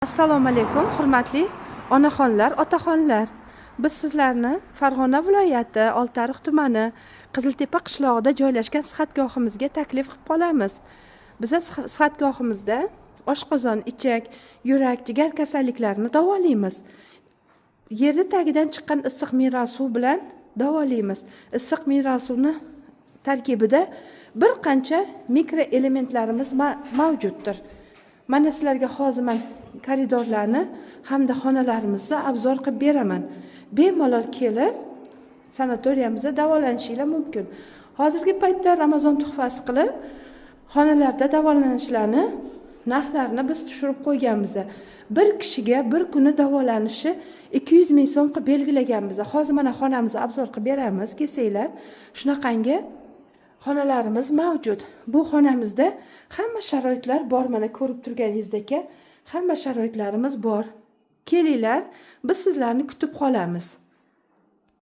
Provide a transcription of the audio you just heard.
Assalomu alaykum, hurmatli onaxonlar, otaxonlar. Biz sizlarni Farg'ona viloyati Oltiariq tumani Qiziltepa qishlog'ida joylashgan sihatgohimizga taklif qilib qolamiz. Biza sihatgohimizda oshqozon, ichak, yurak, jigar kasalliklarini davolaymiz. Yerni tagidan chiqqan issiq mineral suv bilan davolaymiz. Issiq mineral suvni tarkibida bir qancha mikroelementlarimiz mavjuddir. Mana sizlarga hozir man koridorlarni hamda xonalarimizni обзор qilib beraman. Bemalol kelib sanatoriyamizda davolanishinglar mumkin. Hozirgi paytda Ramazon tuhfasi qilib, xonalarda davolanishlarni narxlarini biz tushirib qo'yganmiz. Bir kishiga bir kuni davolanishi 200 ming so'm qilib belgilaganmiz. Hozir mana xonamizni обзор qilib beramiz, kelsanglar. Shunaqangi xonalarimiz mavjud. Bu xonamizda hamma sharoitlar bor, mana ko'rib turganingizdek, hamma sharoitlarimiz bor. Kelinglar, biz sizlarni kutib qolamiz.